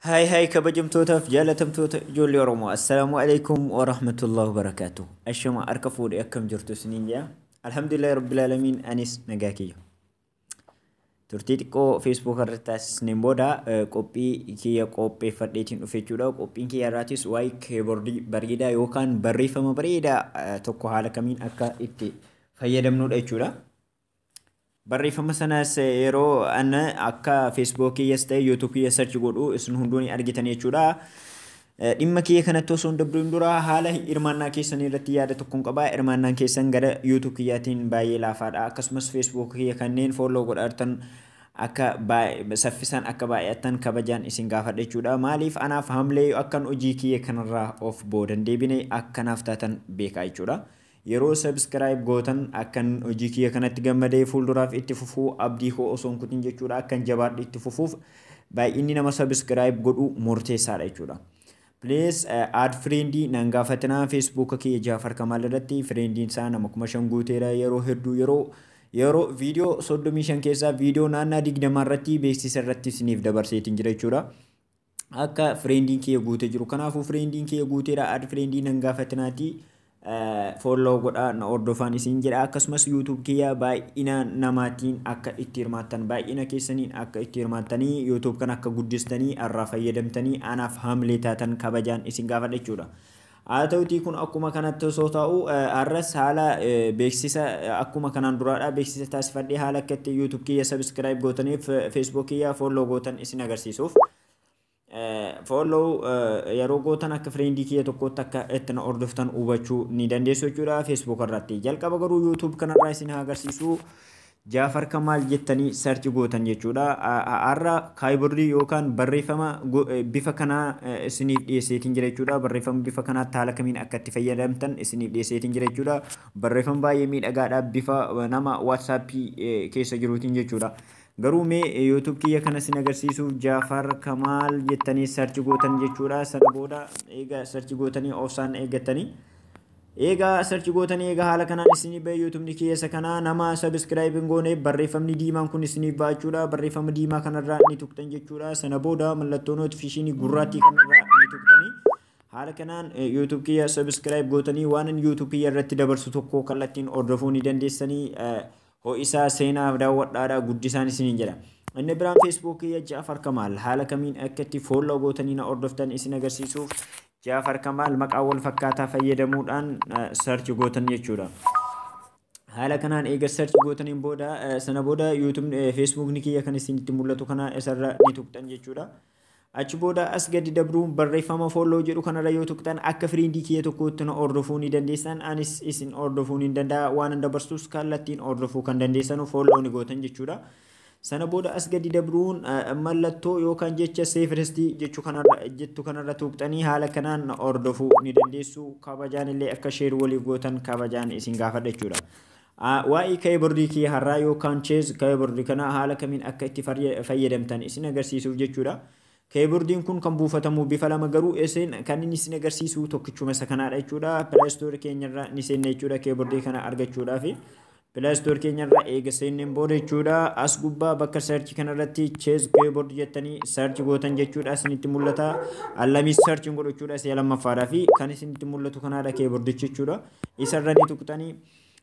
Haay haay, kabajamtootaaf jaalatamtoota ijoollee Oromoo, assalaamu alaikum wa rahmatullahi wa barakaatuh. Ashama, harka fuudhee, akkam jirtu isiniin jedha. Alhamdulillahi rabbil aalamiin, anis nagaa kiyya. Turtii xiqqoo Facebook irratti taasisneen booda qophii kiyya qopheeffadheetiin dhufe jechuudha. Qophiin kiyya irraatis waa'ee keyboardii bareedaa yookaan barreeffama bareedaa tokko haala kamiin akka itti fayyadamnudha jechuudha. Barreeffama sanas yeroo ana akka Facebook kiyyas ta'e YouTube kiyya search godhu isin hunduu ni argitan jechuudha. Dhimma kiyya kanatti osoo hin dabrin dura haala hirmaannaa keessanii irratti yaada tokkoon qaba. Hirmaannaan keessan gara YouTube kiyyaatiin baay'ee laafaadha. Akkasumas Facebook kiyya kanneen follow godhaartan akka saffisaan akka baay'atan kabajaan isin gaafadha jechuudha. Maaliif anaaf hamlee akkan hojii kiyya kanarraa of boodan deebine akkanaaf taatan beekaa jechuudha. Yeroo subscribe gootan akkan hojii kiyya kanatti gammadee fuulduraaf itti fufuu abdii koo osoo hin kutin jechuudha. Akkan jabaadhu itti fufuuf baay'inni nama subscribe godhu murteessaadha jechuudha. Please, add friendii nan gaafatinaa. Facebook kiyya Jaafar Kamaal irratti friendiin isaa nama 5,000 guuteera. Yeroo hedduu yeroo viidiyoo 35 keessaa viidiyoo naannaa 20 irratti beeksisa irratti isiniif dabarseetiin jira jechuudha. Akka friendiin kiyya guutee jiru, kanaafuu friendiin kiyya guuteera, add friendii nan gaafatinaatii follow godhaa na hordofaan isin jedha. Akkasumas YouTube kiyya baay'ina namaatiin akka itti hirmaattan, baay'ina keessaniin akka itti hirmaattanii YouTube kan akka guddistanii irraa fayyadamtanii anaaf haamlee taatan kabajaan isin gaafadha jechuudha. Haa ta'utii, kun akkuma kanatti osoo ta'u, har'as haala beeksisa akkuma kanaan duraadha beeksisa taasifadhee haala akka itti YouTube kiyya subscribe gootaniif Facebook kiyya follow gootan isin agarsiisuuf. Follow yeroo gootan akka friendii kiyya tokkotti akka itti na hordoftan hubachuu ni dandeessu jechuudha Facebook irratti. Jalqaba garuu YouTube kanarraa isin haa agarsiisu. Jaafar Kamaal jettanii search gootan jechuudha. Har'a keyboardii yookaan barreeffama bifa kanaa isiniif dhiyeesseetiin jira jechuudha. Barreeffama bifa kanaatti haala kamiin akka itti fayyadamtan isiniif dhiyeesseetiin jira jechuudha. Barreeffama baay'ee miidhagaadha, bifa nama WhatsAppii keessa jiruutiin jechuudha. Garuu mee YouTube kiyya kana isin agarsiisuuf Jaafar Kamaal jettanii search gootan jechuudha. Sana booda eega search gootanii obsaan eeggattanii. Egaa search gootanii egaa haala kanaan isinii bahe YouTubeni kiyya isa kanaa, nama subscribe hin goone barreeffamni diimaan kun isiniif ba'a jechuudha. Barreeffama diimaa kanarraa ni tuqxan jechuudha. Sana booda mallattoo notificationii gurraattii kanarraa ni tuqxanii. Haala kanaan YouTube kiyya subscribe gootanii waan YouTube kiyya irratti dabarsu tokko kallattiin hordofuu ni dandeessanii, ho'isaa seenaaf daawwadhaadha, guddisaan isiniin jedha. Inni biraan Facebook kiyya Jaafar Kamaal haala kamiin akka itti follow gootanii na hordoftan isin agarsiisuuf Jaafar Kamaal maqaa wal fakkaataa fayyadamuudhaan search gootan jechuudha. Haala kanaan eega search gootaniin booda, sana booda YouTube Facebookni kiyya kan isinitti mul'atu kana isarra ni tuqxan jechuudha. Achi booda as gadi dabruun barreeffama follow jedhu kanarra yoo tuqxan akka friendii kiyya tokkotti na hordofuu ni dandeessan. Anis isin hordofuu ni danda'a. Waan an dabarsus kallattiin hordofuu kan dandeessanu follow ni gootan jechuudha. Sana booda as gadi dabruun mallattoo yookaan jecha see first jechuu kanarra jettu kanarra tuqxanii haala kanaan na hordofuu ni dandeessu. Kabajaan illee akka share waliif gootan kabajaan isin gaafadha jechuudha. Waa'ee keyboardii kiyya har'aa yookaan chess keyboardii kana haala kamiin akka itti fayyadamtan isin agarsiisuuf jechuudha. Keyboardiin kun kan buufatamu bifa lama, garuu isin kan inni isin agarsiisu tokkichuma isa kanaadha jechuudha. Play Store keenyarra ni seenna jechuudha keyboardii kana argachuudhaafi. Play Store keenyarra eega seenneen booda jechuudha, as gubbaa bakka search kanarratti chess keyboard jettanii search gootan jechuudha, isinitti mul'ata. Allamii search godhu jechuudha si'a lammaffaadhaa fi kan isinitti mul'atu kanaadha keyboardichi jechuudha. Isarra ni tuqxanii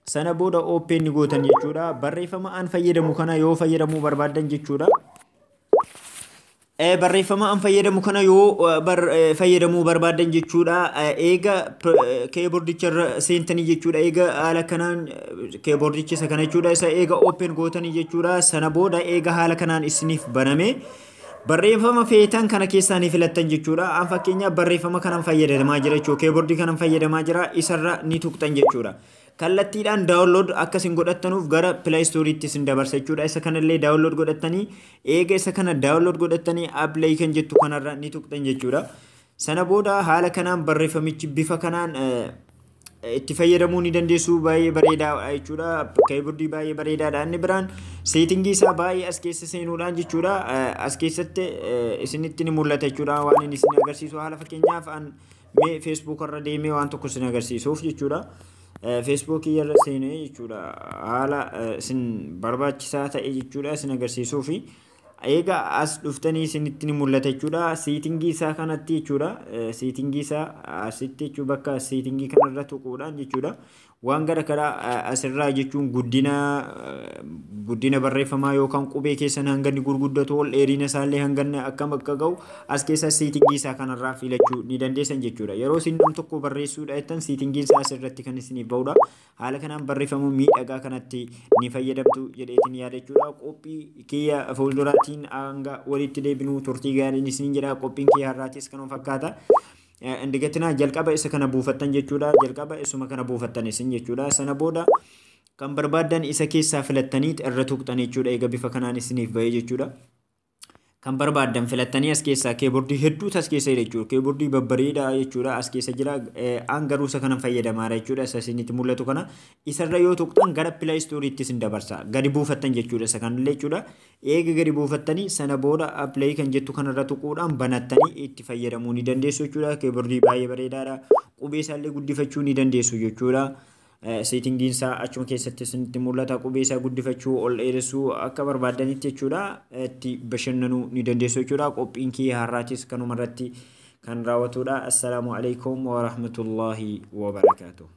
sana booda open ni gootan jechuudha. Barreeffama an fayyadamu kana yoo fayyadamuu barbaaddan jechuudha. Barreeffama an fayyadamu kana yoo fayyadamuu barbaaddan jechuudha. Eega keyboardicha irra seentanii jechuudha. Eega haala kanaan keyboardicha isa kana jechuudha. Isa eega open gootanii jechuudha. Sana booda eega haala kanaan isiniif baname barreeffama feetan kana keessaa ni filattan jechuudha. An fakkeenyaaf barreeffama kanan fayyadamaa jira jechuudha. Keyboardii kanan fayyadamaa jira. Isarra ni tuqxan jechuudha. Kallattiidhaan download akkasin godhattanuuf gara Play Storeetti isin dabarsa jechuudha. Isa kanallee download godhattanii, eega isa kana download godhattanii apply kan jettu kanarra ni tuqxan jechuudha. Sana booda haala kanaan barreeffamichi bifa kanaan itti fayyadamuu ni dandeessu, baay'ee bareedaa jechuudha. Keyboardii baay'ee bareedaadha. Inni biraan settingii isaa baay'ee as keessa seenuudhaan jechuudha. As keessatti isinitti ni mul'ata jechuudha waan inni isin agarsiisu. Haala fakkeenyaaf an mee Facebook irra deemee waan tokko isin agarsiisuuf jechuudha. Facebookii irra seenee jechuudha, haala isin barbaachisaa ta'e jechuudha isin agarsiisuufi. Egaa as dhuftanii isinitti ni mul'ata jechuudha. Setting isaa kanatti jechuudha. Setting isaa asitti jechuudha, bakka setting kanarra tuquudhaan jechuudha. Waan gara karaa asirraa jechuun guddina barreeffamaa yookaan qubee keessan hanga inni gurguddatu, ol dheerina isaallee hanga inni akkam akka ga'u as keessa setting isaa kanarraa filachuu ni dandeessan jechuudha. Yeroo isin nam tokko barreessuudha jettan, settingiin isaa asirratti kan isiniif ba'udha. Haala kanaan barreeffama miidhagaa kanatti ni fayyadamtu jedheetiin yaada jechuudha. Qophii kiyya fuulduraatiin hanga walitti deebinuu turtii gaariin isiniin jedha. Qophiin kiyya har'aatis kanuma fakkaata. Indigatinaa, jalqaba isa kana buufattan jechuudha. Jalqaba isuma kana buufattan isin jechuudha. Sana booda kan barbaaddan isa keessaa filattanii irra tuqxan jechuudha. Egaa bifa kanaan isiniif bahee jechuudha. Kan barbaaddan filattanii as keessaa keyboard hedduutu as keessa jira jechuudha. Keyboard babbareedaa jechuudha as keessa jira. An garuu isa kanan fayyadamaadha jechuudha. Isa isinitti mul'atu kana. Isarra yoo tuqxan gara Play Storeiitti isin dabarsa. Gadi buufattan jechuudha isa kanallee jechuudha. Eega gadi buufattanii sana booda play kan jettu kanarra tuquudhaan banattanii itti fayyadamuu ni dandeessu jechuudha. Keyboard baay'ee bareedaadha. Qubee isaallee guddifachuu ni dandeessu jechuudha. Settingiin isaa achuma keessatti isinitti mul'ata. Qubee isaa guddifachuu, ol dheeressuu akka barbaadanitti jechuudha. Itti bashannanuu ni dandeessu jechuudha. Qophiin kiyya har'aatis kanuma irratti kan raawwatudha. Assalaamu alaikum wa rahmatullaahi wa barakaatuh.